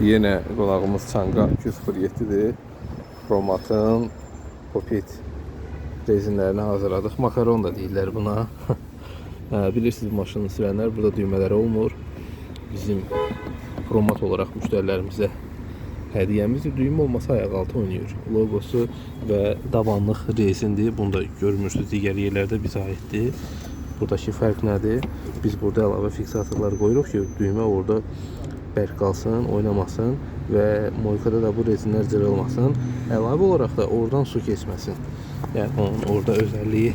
Yenə qonağımız Changan 207-dir. Promatın popit rezinlərini hazırladıq. Makaron da deyirlər buna. Hə, bilirsiniz, maşını sürənlər, burada düymələri olmur. Bizim Promat olaraq müştərilərimizə hədiyyəmizdir. Düymə olmasa ayaq altı oynayır. Logosu və dabanlıq rezindir. Bunu da görmürsünüz digər yerlərdə, bizə aiddir. Buradakı fərq nədir? Biz burada əlavə fiksatorlar qoyuruq ki, düymə orada bərk qalsın, oynamasın və moykada da bu rezinlər cırılmasın. Əlavə olaraq da oradan su keçməsin. Yəni onun orada özəlliyi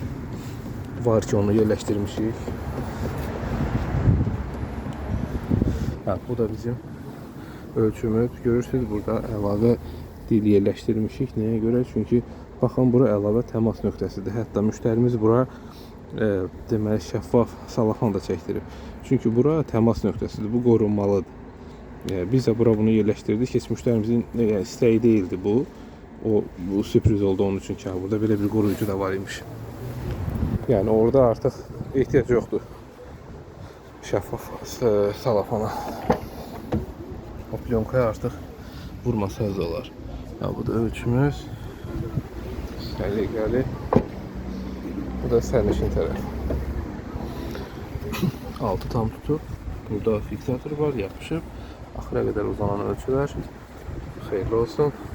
var ki, onu yerləşdirmişik. Hə, bu da bizim ölçümüz. Görürsünüz, burada əlavə dil yerləşdirmişik. Nəyə görə? Çünki baxın, bura əlavə təmas nöqtəsidir. Hətta müştərimiz bura deməli şəffaf salafan da çəkdirib. Çünki bura təmas nöqtəsidir. Bu qorunmalıdır. Biz də bura bunu yerləşdirdik. Heç müştərimizin yəni istəyi deyildi bu. O bu sürpriz oldu onun üçün ki, ha, burada belə bir qoruyucu da var imiş. Yəni orada artıq ehtiyac yoxdur şəffaf salafana. O plyonkaya artıq vurmasanız da olar. Ya, bu da ölçümüz. Səliqəli. Bu da sərnişin tərəfi. Altı tam tutub. Burada fiksator var, yapışıb. Axıra qədər uzanan ölçülər. Xeyirli olsun.